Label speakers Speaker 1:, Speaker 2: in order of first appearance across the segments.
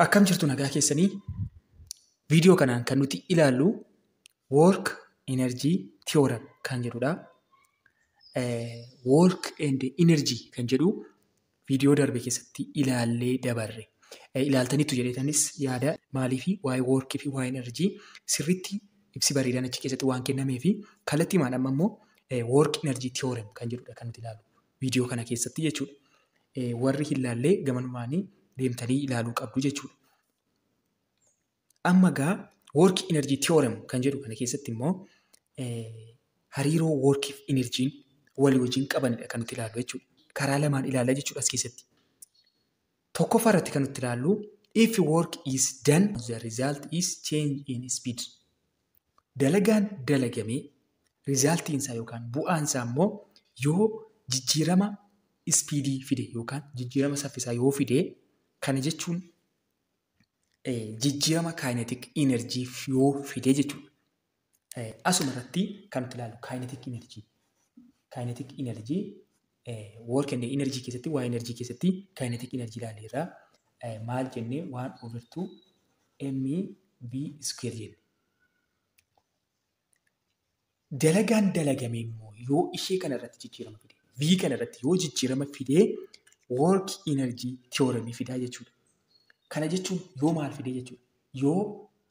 Speaker 1: Akkam jirtu nagaa keessanii? Viidiyoo kanaan kan nuti ilaallu Work Energy Theorem kan jedhudha. Work and Energy kan jedhu viidiyoo darbe keessatti ilaallee dabarre. Ilaaltaniittu jedheetanis yaada maalii fi waa'ee work fi waa'ee energy sirriitti ibsi bareedaan achi keessatti waan kennamee fi kallattii maan amma immoo Work Energy Theorem kan jedhudha kan nuti ilaallu viidiyoo kana keessatti jechuudha. Warri hin laallee gamanumaanii deemtanii ilaaluu qabdu jechuudha. Amma egaa Work Energy Theorem kan jedhu kana keessatti immoo hariiroo work fi energy'n walii wajjin qabanidha kan nuti ilaallu jechuudha. Karaa lamaan ilaalla jechuudha as keessatti. Tokkoffaa irratti kan nuti ilaallu, if work is done, the result is change in speed. Dalagaan dalagamee resultiin isaa yookaan bu'aan isaa immoo yoo jijjiirama speedii fide yookaan jijjiirama saffisaa yoo fide, kana jechuun jijjiirama kinetic energy yoo fide jechuudha. Asuma irratti kan nuti ilaallu kinetic energy. Kinetic energy, work and energy keessatti, waa'ee energy keessatti kinetic energy ilaalleerra. Maal jennee? 1 over 2 m v square jenne. Dalagaan dalagame immoo yoo ishee kana irratti jijjiirama fide, v kana irratti yoo jijjiirama fide, work energy theorem fidaa jechuudha. Kana jechuun yoo maal fide jechuudha? Yoo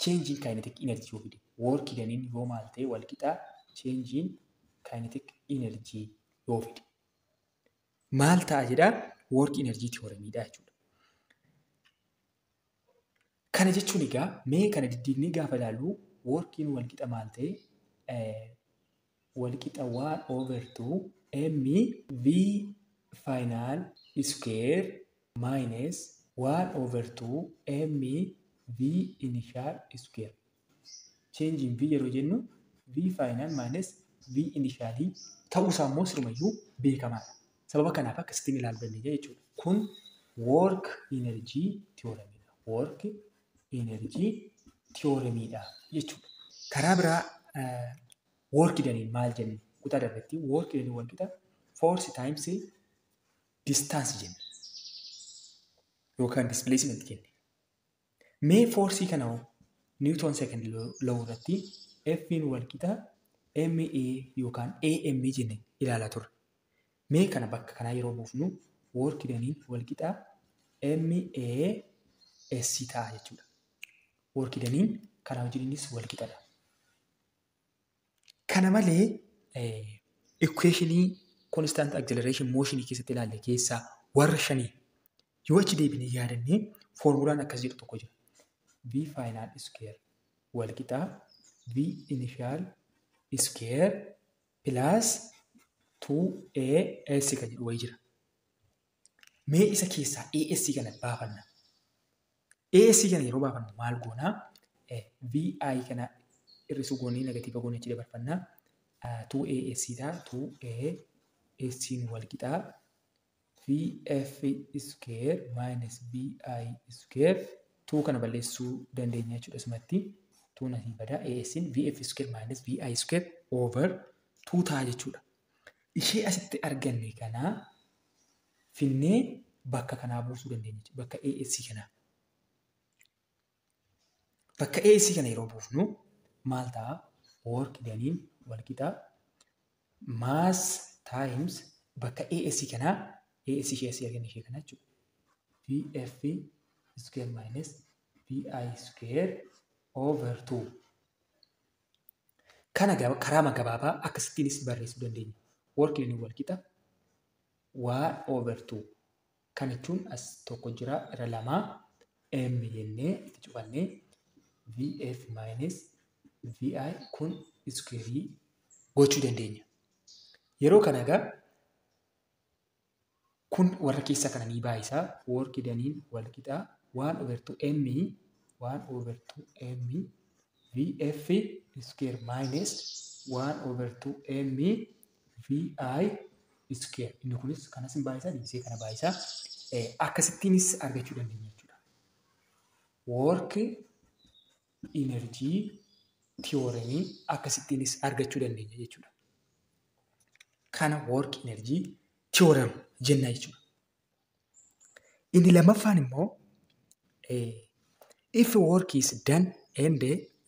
Speaker 1: change in kinetic energy yoo fide, work done yoo maal ta'e wal qixaa change in kinetic energy yoo fide. Maal ta'a jedhaa? Work energy theoremidha jechuudha. Kana jechuun egaa mee kana diddiignee gaafa ilaallu, workiin wal qixa maal ta'e? Wal qixa 1 over 2 m v final square minus 1 over 2 m v initial square. Change in v yeroo jennu v final minus v initial ta'uusaa immoo sirumayyuu beekamaadha. Sababa kanaaf akkasittiin ilaaluu dandeenya jechuudha. Kun work energy theoremidha. Work energy theoremidha jechuudha. Karaa biraa work done maal jenne? Kutaa darbetti work done wal qixa force times distance jenne yookaan displacement jenne. Mee forceii kana hoo Newton second law irratti F'n wal qixa MA yookaan AM jenne ilaalaa turre. Mee kana bakka kanaa yeroo buufnu work done wal qixa MA S ta'a jechuudha. Work done kana wajjinis wal qixadha. Kana malee equationii constant acceleration motion keessatti ilaalle keessaa warra shanii yoo achi deebinee yaadannee foormulaan akkas jedhu tokko jira. V final square wal qixa V initial square plus 2AS kan jedhu wayii jira. Mee isa keessaa AS kana baafanna. AS kana yeroo baafannu maal goonaa? VI kana hir'isuu goonee negative goonee achi dabarfannaa. 2AS ta'a. 2AS wal qixaa VF square minus VI square, 2 kana balleessuu dandeenya jechuudha asumatti. 2 asii badaa, AS VF square minus VI square over 2 ta'a jechuudha. Ishee asitti arganne kanaa finnee bakka kanaa buusuu dandeenya jechuudha. Bakka AS kanaa. Bakka AS kana yeroo buufnu maal ta'a? Work done wal qixa mass times bakka AS kanaa, AS ishee asii arganne ishee kana jechuudha. VF square minus VI square over 2. Kana karaa gabaabaa akkasittiinis barreessuu dandeenya. Work done wal qixa 1 over 2. Kana jechuun as tokko jira, irra lamaa M jennee itti cufannee VF minus VI kun square gochuu dandeenya. Yeroo kana egaa kun warra keessa kana ni baay'isaa. Work done wal qixaa 1 over 2 M 1 over 2 M VF square minus 1 over 2 M VI square. Inni kunis kanas hin baay'isaa, deebisee kana baay'isaa. Akkasittiinis argachuu dandeenya jechuudha. Work energy theoremii akkasittiinis argachuu dandeenya jechuudha. Kana work energy theorem jenna jechuudha. Inni lammaffaan immoo If work is done and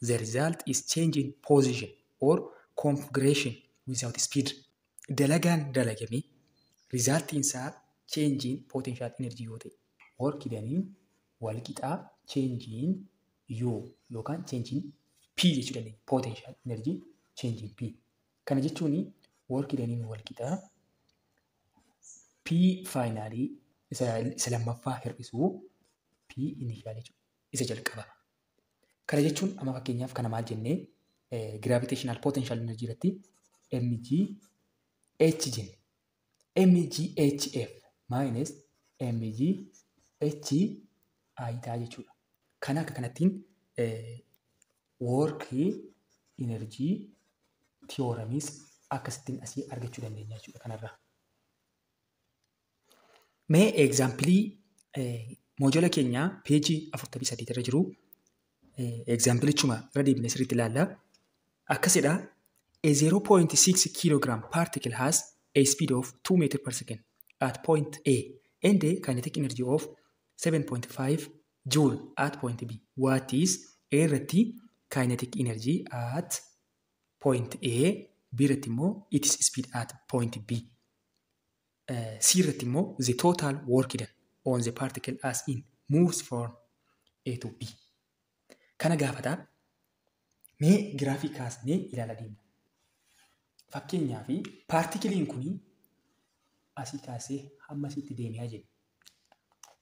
Speaker 1: the result is change in position or configuration without speed. Dalagaan dalagame resultiin isaa change in potential energy yoo ta'e, work done wal qixaa change in U yookaan change in P jechuu dandeenya. Potential energy change in P. Kana jechuun work done wal qixaa P finally isa lammaffaa hir'isuu P initial jechuudha. Isa jalqaba. Kana jechuun amma fakkeenyaaf kana maal jennee gravitational potential energy irratti mgh jenne. mghf minus mgh I ta'a jechuudha. Kana akka kanattiin work energy theoremis akkasittiin asii argachuu dandeenya jechuudha kanarraa. Mee examplii moojela keenyaa peejii 43 irra jiru examplichuma irra deebinee sirriitti ilaalla. Akkasidha. A 0.6 kilogram particle has a speed of 2 meter per second at point A and a kinetic energy of 7.5 joule at point B. What is A irratti kinetic energy at point A, B irratti immoo its speed at point B. C irratti immoo the total work done on the particle as in moves from A to B. Kana gaafata. Mee giraafii kaasnee ilaala deemna. Fakkeenyaaf paartikiliin kun asii kaasee hamma asitti deemaa jira.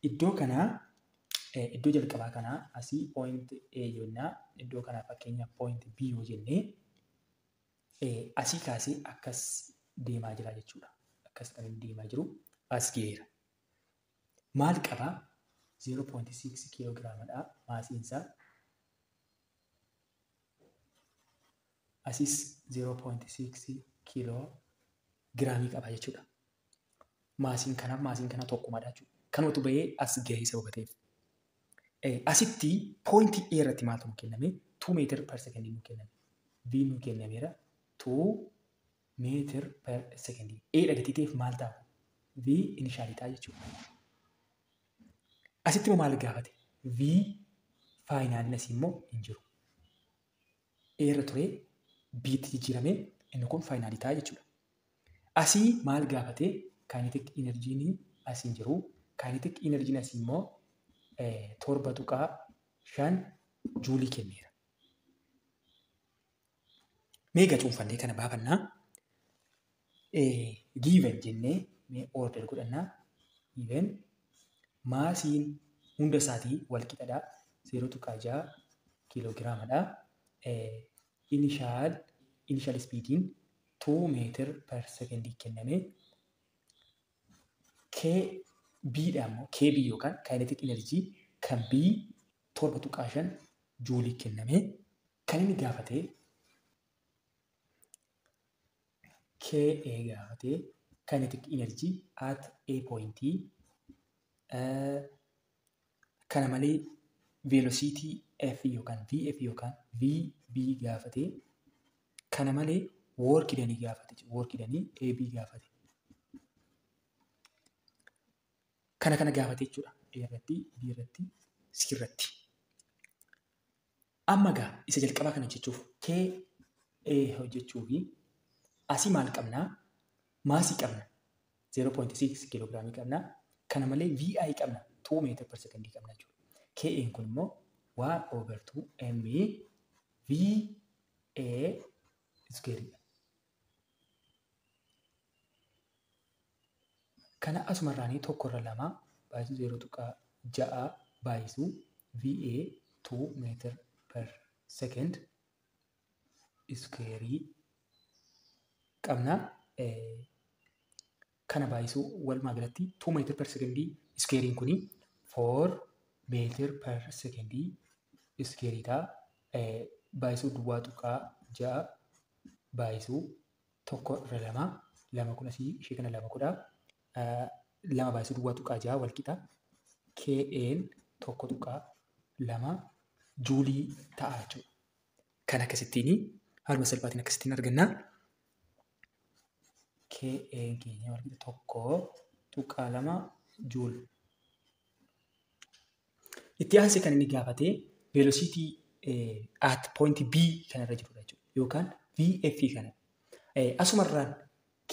Speaker 1: Iddoo kanaa iddoo jalqabaa kanaa asii point A jennaa, iddoo kanaa fakkeenyaaf point B yoo jennee asii kaasee akkas deemaa jira jechuudha. Akkas kan inni deemaa jiru as ga'eera. Maal qabaa? 0.6 kiilogiraamadha maasiin isaa. Asis 0.6 kiiloogiraamii qaba jechuudha. Maasiin kana tokkumadha jechuudha. Kanumatu bahee as gahee sababa ta'eef. Asitti poointii A irratti maaltu nu kenname? 2 meter per second nu kenname. V nu kennameera 2 meter per second. A dha gatii ta'eef maal ta'a? V initial ta'a jechuudha. Asitti immoo maal gaafate? V final asii immoo hin jiru. A irra ture B'tti jijjiirame inni kun faayinaalii ta'a jechuudha. Asii maal gaafate? Kinetic energy'n asii hin jiru. Kinetic energy'n asii immoo 7.5 juulii kenneera. Mee egaa cuunfannee kana baafannaa. Given jennee mee order godhannaa. Given maasiin hunda isaatii wal qixadha. 0.6 kiilogiraamadha. Initial speediin 2 meter per second kenname. KB dha immoo KB yookaan kinetic energy kan B 7.5 juulii kenname. Kan inni gaafate KA gaafate kinetic energy at A point. Kana malee velocity F yookaan VF yookaan VB gaafate. Kana malee work done gaafate. Work done AB gaafate. Kana gaafate jechuudha. A irratti, B irratti, C irratti. Amma gaa isa jalqabaa kana hojjechuuf KA hojjechuuf asii maal qabnaa? Maasii qabna. 0.6 kiiloogiraamii qabna. Kana malee VI qabna. 2 meter per second qabna jechuudha. KA kun immoo 1/2 M V A square. Kana asumarraanii 1/2 baay'isuu 0.6 baay'isuu VA 2 meter per second square qabna. Kana baay'isuu walumaa galatti 2 meter per second square kuni 4 meter per second square ta'a. Baay'isuu 0.6 baay'isuu 1/2 lama kun asii ishee kana lama godhaa. 2 baay'isuu 0.6 wal qixa KN 1.2 juulii ta'a jechuudha. Kan akkasittiin haaluma salphaatiin akkasittiin arganna. KN keenya wal qixa 1.2 juul. Itti aansee kan inni gaafate Velocity at point B kanarra jirudha jechuudha. Yookaan VF kana. Asumarraan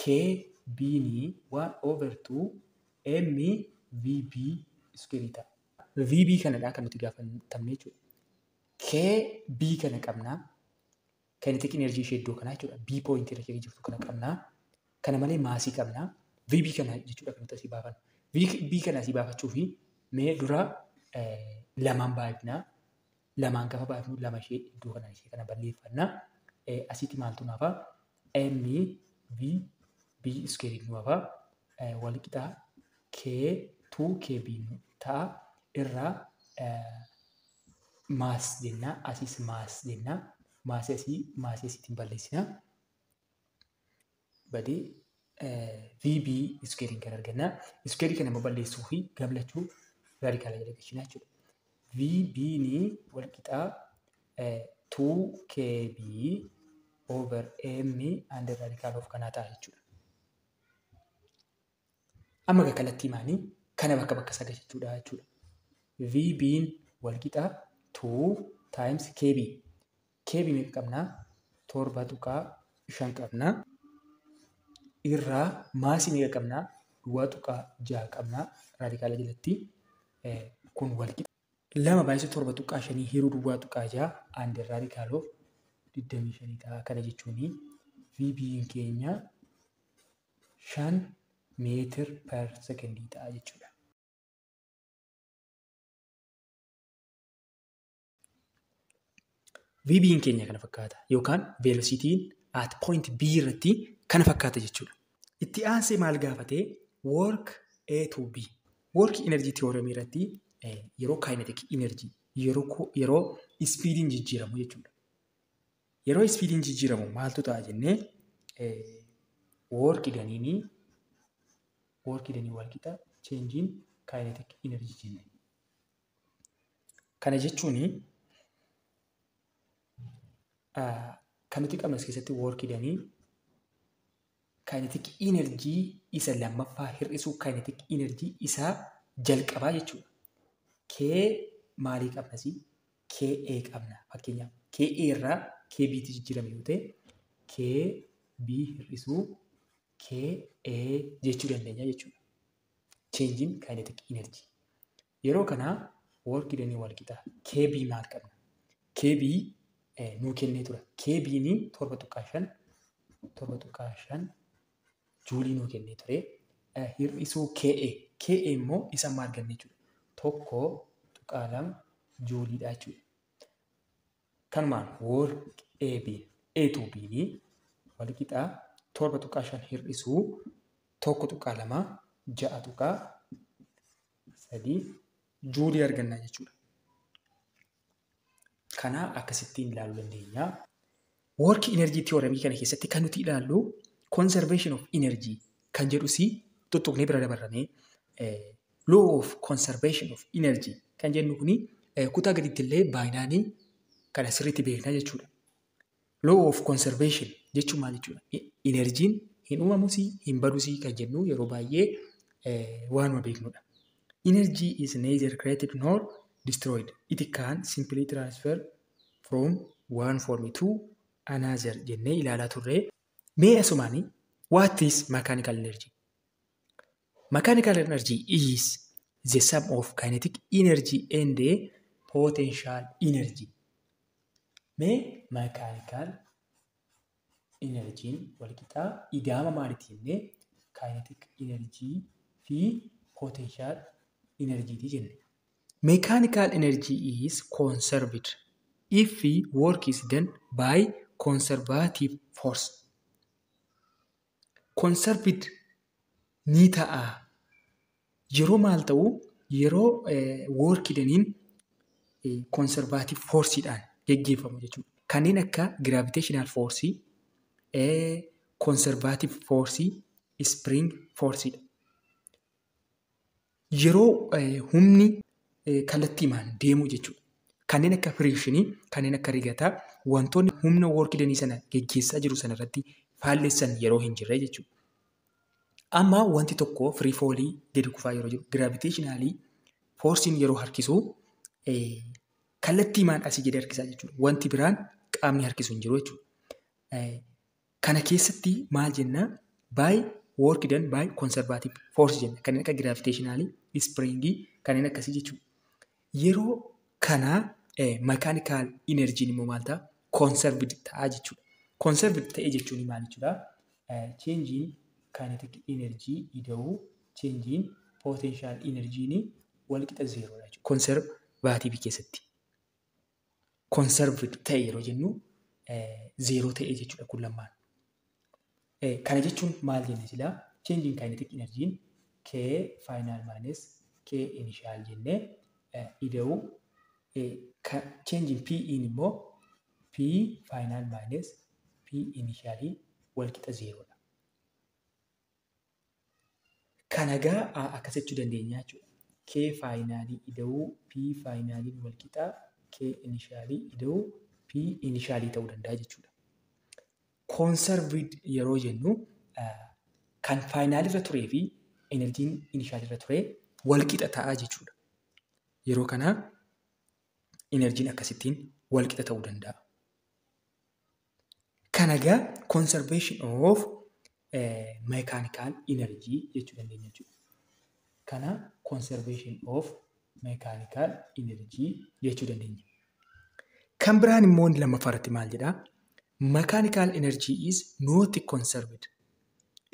Speaker 1: KB ni 1 over 2 M VB square ta'a. VB kanadha kan nuti gaafatamne jechuudha. KB kana qabnaa. Kinetic energy ishee iddoo kanaa jechuudha. B point irra ishee jirtu kana qabnaa. Kana malee maasii qabnaa. VB kana jechuudha kan nuti asii baafannu. VB kana asii baafachuu fi mee dura lamaan baay'ifnaa. Lamaan gaafa baay'ifnu lama ishee iddoo kana ishee kana balleeffannaa. Asitti maaltu nu hafa? M V B square nu hafa. Wal qixaa K 2 KB ta'a irraa maas jennaa. Asiis maas jennaa. Maasii asii maasii asiitiin balleessinaa. Badee VB square kan argannaa. Square kana immoo balleessuu fi gablachuu raadikaala jala galchinaa jechuudha. VB ni wal qixaa 2KB over M under radical of kanaa ta'a jechuudha. Amma kallattii maanii kana bakka bakka isaa galchuudha jechuudha. VB wal qixaa 2 times KB. KB meeqa qabnaa? 7.5 qabnaa. Irraa maasii meeqa qabnaa? 0.6 qabnaa. Raadikaala jalatti kun wal qixa. 2 baay'isuu 7.5 hiruu 0.6 under radical of 25 ta'a. Kana jechuun VB keenya 5 meetir per sekondii ta'a jechuudha. VB keenya kana fakkaata yookaan velocitiin at point B irratti kana fakkaata jechuudha. Itti aansee maal gaafatee work A to B. Work energy theorem irratti yeroo kinetic energy yeroo speediin jijjiiramu jechuudha. Yeroo speediin jijjiiramu maaltu ta'a jennee work danii wal qixa change in kinetic energy jenne. Kana jechuun kan nuti qabnu as keessatti work danii kinetic energy isa lammaffaa hir'isuu kinetic energy isa jalqabaa jechuudha. K maalii qabnas? KA qabna. Fakkeenyaaf KA irraa KB tti jijjiirame yoo ta'e KB hir'isuu KA jechuu dandeenya jechuudha. Change in kinetic energy. Yeroo kana work danii wal qixa. KB maal qabna? KB nuu kennee tura. KB ni 7.5 juulii nuu kennee ture. Hir'isuu KA. KA immoo isa amma arganne jechuudha. 1.2 juuliidha jechuudha. Kanumaan work AB A to B ni wal qixaa 7.5 hir'isuu 1.2 6.3 juulii arganna jechuudha. Kana akkasittiin ilaaluu dandeenya. Work energy theorem kana keessatti kan nuti ilaallu conservation of energy kan jedhus tuttuqnee bira dabarramee law of conservation of energy kan jennu kuni kutaa gaditti illee baay'inaan kana sirriitti beekna jechuudha. Law of conservation jechuun maal jechuudha? Enerjiin hin uumamus hin badus kan jennu yeroo baay'ee waanuma beeknudha. Energy is neither created nor destroyed. It can simply transfer from one form to another jennee ilaalaa turre. Mee asumaanii what is mechanical energy? Mechanical energy is the sum of kinetic energy and the potential energy. Mee mechanical energy wal qixaa ida'ama maaliiti jennee kinetic energy fi potential energy jenne. Mechanical energy is conserved if work is done by conservative force. Conserved ni ta'a. Yeroo maal ta'u yeroo work daniin conservative forceidhaan geggeeffamu jechuudha. Kanneen akka gravitational force, conservative force, spring forceidha. Yeroo humni kallattiimaan deemu jechuudha. Kanneen akka frictionii, kanneen akka rigataa wantoonni humna work danii sana geggeessaa jiru sana irratti faallessan yeroo hin jirre jechuudha. Amma wanti tokko free fallii gadi kufaa yeroo jiru gravitationally forcein yeroo harkisu Kallattiimaan asii gadi harkisaa jechuudha. Wanti biraan qaamni harkisu hin jiru jechuudha. Kana keessatti maal jennaa? By work done by conservative force jenna. Kanneen akka gravitationalii, springii kanneen akkasii jechuudha. Yeroo kana mechanical energy immoo maal ta'a? Conserved ta'a jechuudha. Conserved ta'e jechuun maal jechuudha? Change in kinetic energy ida'uu change in potential energy wal qixa zeeroodha jechuudha. Conservative keessatti. Conserved ta'e yeroo jennu zeeroo ta'e jechuudha kun lamaan. Kana jechuun maal jenne silaa? Change in kinetic energy K final minus K initial jennee ida'uu change in P in immoo P final minus P initial wal qixa zeeroodha. Kana egaa akkas jechuu dandeenya jechuudha. K final ida'uu P final wal qixa K initial ida'uu P initial ta'uu danda'a jechuudha. Conserved yeroo jennu kan final irra turee fi enerjiin initial irra ture wal qixa ta'a jechuudha. Yeroo kana enerjiin akkasittiin wal qixa ta'uu danda'a. Kana egaa conservation of mechanical energy jechuu dandeenya jechuudha. Kana conservation of mechanical energy jechuu dandeenya. Kan biraan immoo inni lammaffaa irratti maal jedhaa? Mechanical energy is not conserved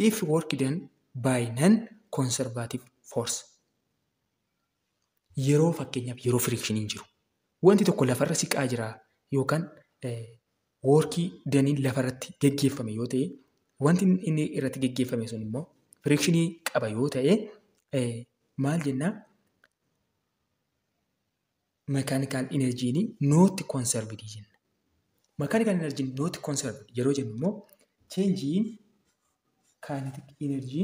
Speaker 1: if work done by non-conservative force. Yeroo fakkeenyaaf yeroo frictioniin jiru wanti tokko lafarra siqaa jira yookaan workii daniin lafarratti geggeeffame yoo ta'e wanti inni irratti geggeeffame sun immoo frictionii qaba yoo ta'e maal jennaa? Mechanical energy not conserved jenna. Mechanical energy not conserved yeroo jennu immoo change in kinetic energy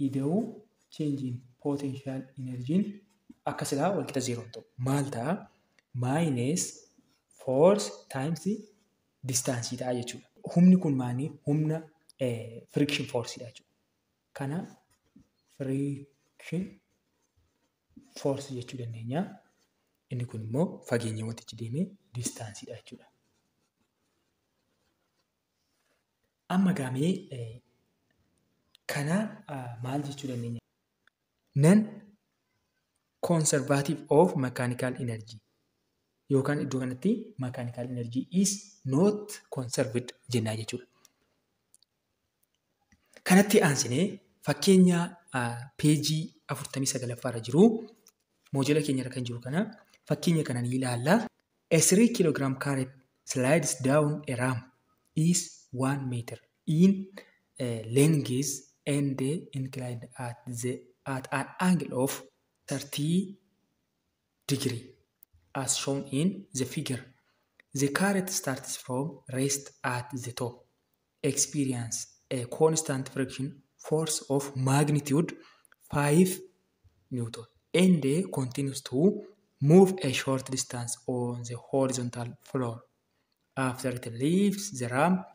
Speaker 1: ida'uu change in potential energy akka silaa wal qixa zeeroo ta'u. Maal ta'a? Minus force times distance ta'a jechuudha. Humni kun maali? Humna friction force dha jechuudha. Kana friction force jechuu dandeenya. Inni kun immoo fageenya wantichi deemee distance dha jechuudha. Amma gaamee kana maal jechuu dandeenya? Non conservative of mechanical energy yookaan iddoo kanatti mechanical energy is not conserved jennaa jechuudha. Kanatti aansinee fakkeenya peejii 49 irra jiru moojela keenya irra kan jiru kana fakkeenya kana ni ilaalla. A 3 kilogram carrot slides down a ramp is 1 meter in length and inclined at an angle of 30 degree as shown in the figure. The carrot starts from rest at the top, experience a constant friction force of magnitude 5 Newton and continues to move a short distance on the horizontal floor. After it leaves the ramp,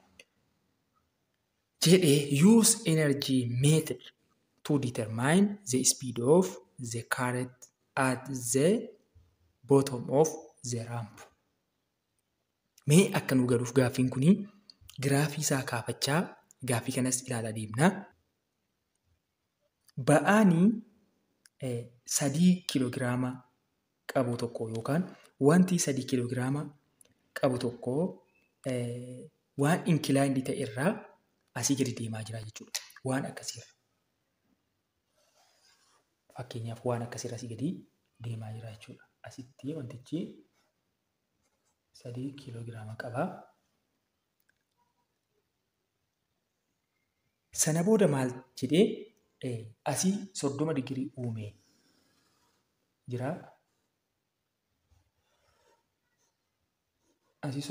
Speaker 1: jedhee use energy method to determine the speed of the carrot at the bottom of the ramp. Mee akka nu galuuf gaaffiin kuni giraafii isaa kaafachaa gaaffii kanas ilaalaa deemna. Ba'aanii 3 kiiloogiraama qabu tokko yookaan wanti 3 kiiloogiraama qabu tokko waan inclined ta'e irraa asii gadi deemaa jira jechuudha. Waan akkasiirra. Fakkeenyaaf waan akkasiirra asii gadi deemaa jira jechuudha. Asitti wantichi 3 kiiloogiraama qaba. Sana booda maal jedhee asii 30 digirii uumee jira. Asii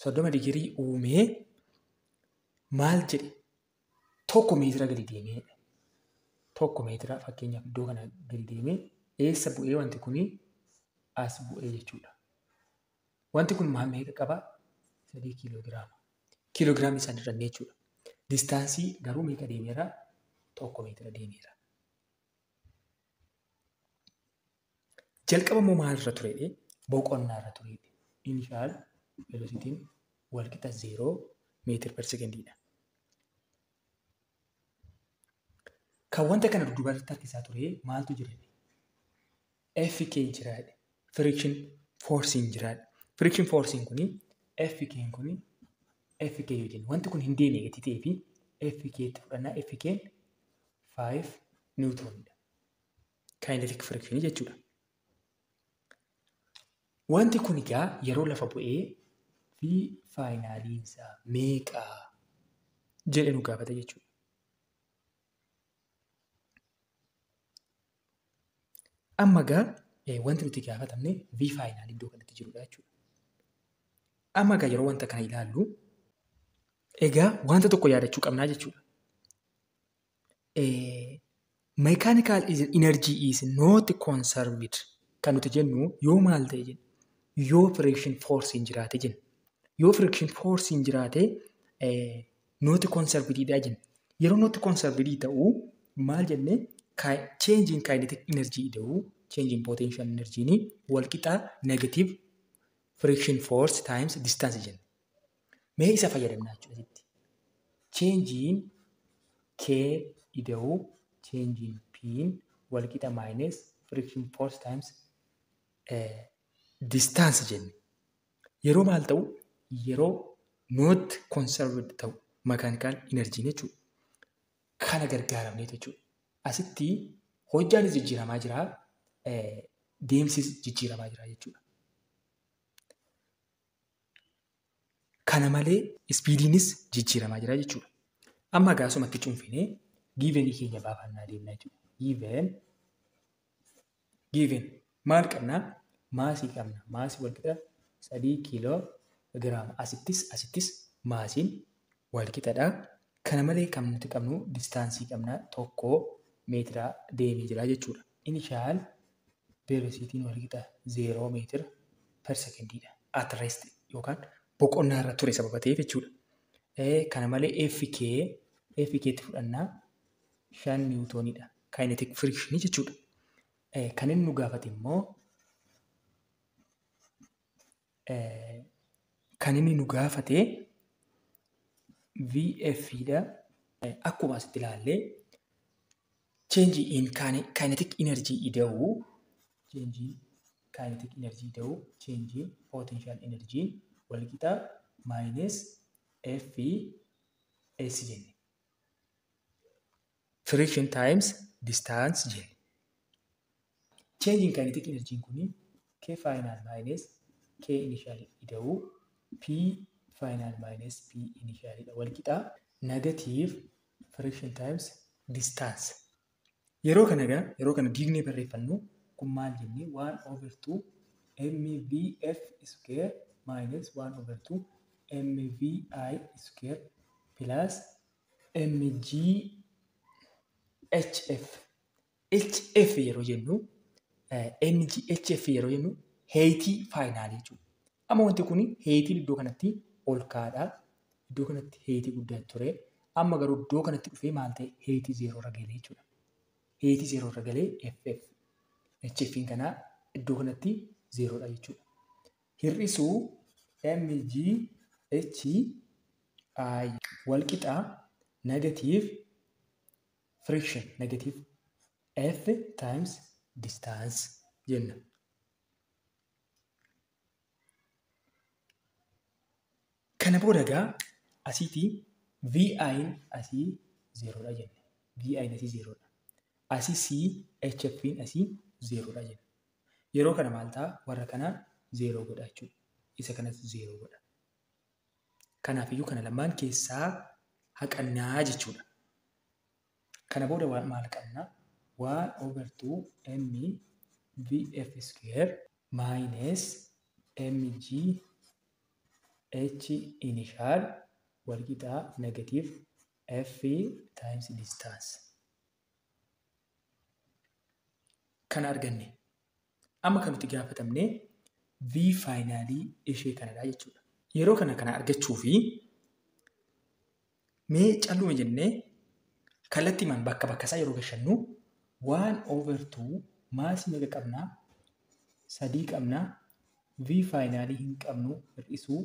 Speaker 1: 30 digirii uumee maal jedhe 1 meetira gadi deemee 1 meetira fakkeenyaaf iddoo kana gadi deemee eessa bu'ee wanti kuni as bu'ee jechuudha. Wanti kun maal meeqa qaba? 3 kiiloogiraama. Kiiloogiraamni isaan irra jechuudha. Distaansii garuu meeqa deemeera? 1 meetira deemeera. Jalqaba immoo maalirra turedhe? Boqonnaarra turedhe. Initial velocityn walqixa 0 meter per secondiidha. Kan wanta kana dudduubatti harkisaa ture maaltu jira? FK jira. Friction forcein jira. Friction forcein kuni FK kuni FK yoo jennu wanti kun hin deemne gatii ta'ee fi FK itti fudhannaa. FK 5 newtonidha. Kinetic friction jechuudha. Wanti kun egaa yeroo lafa bu'ee V finaliinsaa meeqa jedhe nu gaafata jechuudha. Amma egaa wanti nuti gaafatamne V final iddoo kanatti jirudha jechuudha. Amma egaa yeroo wanta kana ilaallu egaa wanta tokko yaadachuu qabnaa jechuudha. Mechanical energy is not conserved kan nuti jennu yoo maal ta'e jenna? Yoo friction force hin jiraate jenna. Yoo friction force hin jiraate not conserved dha jenna. Yeroo not conserved ta'u maal jennee change in kinetic energy ta'u change in potential energy ni walqixa negative friction force times distance jenna. Mee isa fayyadamnaa jechuudha asitti. Change in K ida'u change in P walqixa minus friction force times distance jenne. Yeroo maal ta'u? Yeroo not conserved ta'u mechanical energy jechuudha. Kana gargaaramnee jechuudha. Asitti hojjaanis jijjiiramaa jira, deemsis jijjiiramaa jira jechuudha. Kana malee speediinis jijjiiramaa jira jechuudha. Amma egaa asumatti cuunfinee givenii keenya baafannaa deemnaa jechuudha. Given maal qabnaa? Maasii qabna. Maasii walqixa 3 kiiloo giraama. Asittis maasiin walqixadha. Kana malee kan nuti qabnu distaansii qabna 1 meetira deemee jira jechuudha. Initial velocityn walqixa 0 meetira per secondiidha. At rest yookaan boqonnaarra ture sababa ta'eef jechuudha. Kana malee FK tti fudhannaa 5 newtonidha. Kinetic friction jechuudha. Kan inni nu gaafate immoo kan inni nu gaafate VF dha. Akkuma asitti ilaallee change in kinetic energy ida'u change in kinetic energy ida'u change in potential energy walqixa minus F S jenne. Friction times distance jenne. Change in kinetic energy kuni K final minus K initial ida'u P final minus P initial dha walqixa negative friction times distance. Yeroo kana egaa yeroo kana diignee barreeffannu kun maal jennee 1 over 2 mvf square minus 1 over 2 mvi square plus mg hf. HF yeroo jennu mg hf yeroo jennu heetii faayinaalii jechuudha. Amma wanti kun heetiin iddoo kanatti ol ka'aadha. Iddoo kanatti heetii guddaa ture. Amma garuu iddoo kanatti dhufee maal ta'e heetii 0 irra galee jechuudha. Heetii 0 irra galee FF. HF'n kanaa iddoo kanatti 0 dha jechuudha. Hir'isuu mg h i walqixa negative friction negative F times distance jenna. Kana booda egaa asiitii VI'n asii 0 dha jenne. VI'n asii 0 dha. Asii C HF'n asii 0 dha jenne. Yeroo kana maal ta'a? Warra kana 0 godha jechuudha. Isa kanas 0 godha. Kanaafiyyuu kana lamaan keessaa haqannaa jechuudha. Kana booda maal qabna? 1 over 2 m vf square minus mg h initial walqixa negative f times distance. Kana arganne. Amma kan nuti gaafatamne V finalii ishee kanadha jechuudha. Yeroo kana argachuu fi mee calluma jennee kallattiimaan bakka bakka isaa yeroo gashannu 1 over 2 maasii meeqa qabnaa? 3 qabna. V finaalii hin qabnu hir'isuu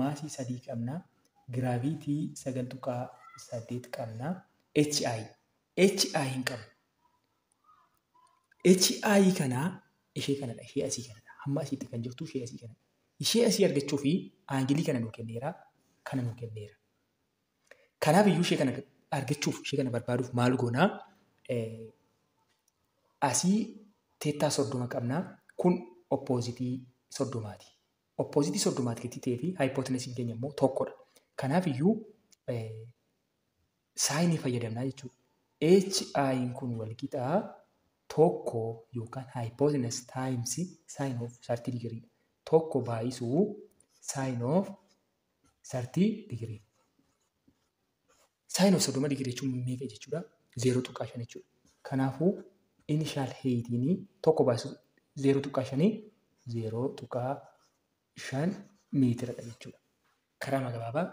Speaker 1: maasii 3 qabna. Giraavitii 9.8 qabna. HI. HI hin qabnu. HI kanaa ishee kanadha. Ishee asii kanadha. Hamma asiitti kan jirtu ishee asii kanadha. Ishee asii argachuu fi aangilii kana nuu kenneera. Kana nuu kenneera. Kanaaf iyyuu ishee kana argachuuf ishee kana barbaaduuf maal goonaa? Asii teettaa 30 qabna. Kun oppozitii 30ti. Oppozitii 30 gatii ta'ee fi haayipooteensiin keenya immoo 1dha. Kanaaf iyyuu saayinii fayyadamnaa jechuudha. HI kun wal qixaa 1 yookaan hypotenuse times sin of 30 degree. 1 baay'isuu sin of 30 degree. Sin of 30 degree jechuun meeqa jechuudha? 0.5 jechuudha. Kanaafuu initial heightiin 1 baay'isuu 0.5 0.5 meetiradha jechuudha. Karaa gabaabaa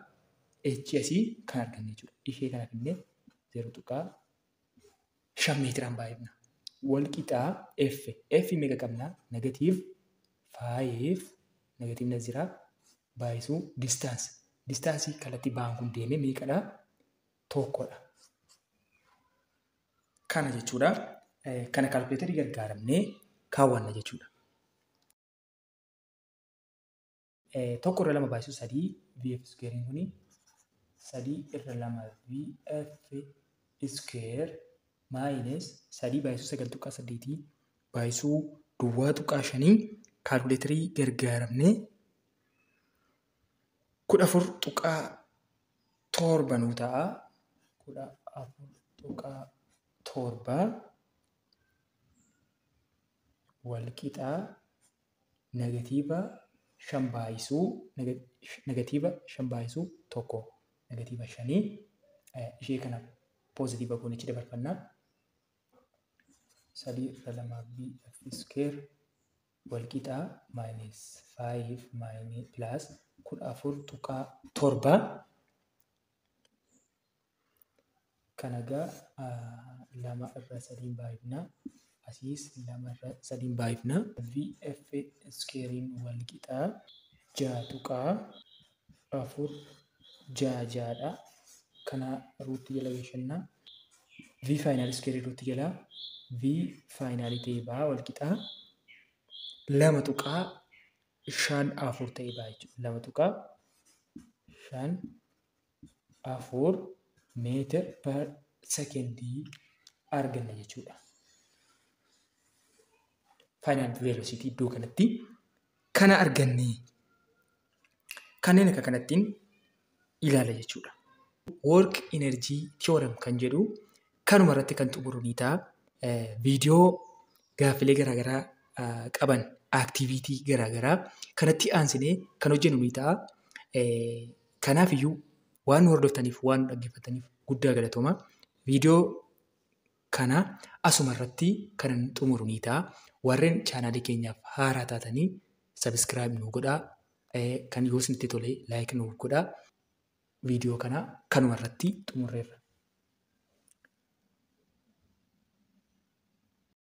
Speaker 1: H asii kan arganne jechuudha. Ishee kana finnee 0.5 meetiraan baay'ifna. Wal qixaa F. F meeqa qabnaa? Negatiiv 5 negatiivni as jira baay'isuu distance. Distaansii kallattii ba'aan kun deeme meeqadha? 1dha. Kana jechuudha. Kana kaalkuleetarii gargaaramnee kaawwanna jechuudha. 1 irra 2 baay'isuu 3 VF square kuni 3 irra 2 VF square minus 3 baay'isuu 9.8 baay'isuu 0.5 kaalkuleetarii gargaaramnee 14.7 nuu ta'a. 14.7 wal qixaa negatiiva 5 baay'isuu negatiiva 5 baay'isuu 1 negatiiva 5 ishee kana poozitiiva goonichi dabarfannaa. 3 irra 2 VF square wal qixaa minus 5 minus plus 14.7 kana egaa 2 irra 3 baay'ifna. Asiis 2 irra 3 baay'ifna. VF squarein wal qixaa 6.466 dha. Kana ruutti jala geeshannaa. V final square ruutti jala V final ta'ee ba'a wal qixaa 2.54 ta'ee ba'a jechuudha. 2.54 meetir per sekendii arganna jechuudha. Final velocity iddoo kanatti kana arganne kanneen akka kanattiin ilaala jechuudha. Work energy theorem kan jedhu kanuma irratti kan xumuru ni ta'a. Viidiyoo gaaffilee garaagaraa qaban aktiviitii garaagaraa kanatti aansinee kan hojjennu ni ta'a. Kanaaf iyyuu waan nu hordoftaniif waan nu dhaggeeffataniif guddaa galatooma. Viidiyoo kana asuma irratti kan xumuru ni ta'a. Warreen chaanaalii keenyaaf haaraa taatanii sabiskiraayib nu godhaa. Kan yoo isinitti tole laayik nu godhaa. Viidiyoo kana kanuma irratti xumurreerra.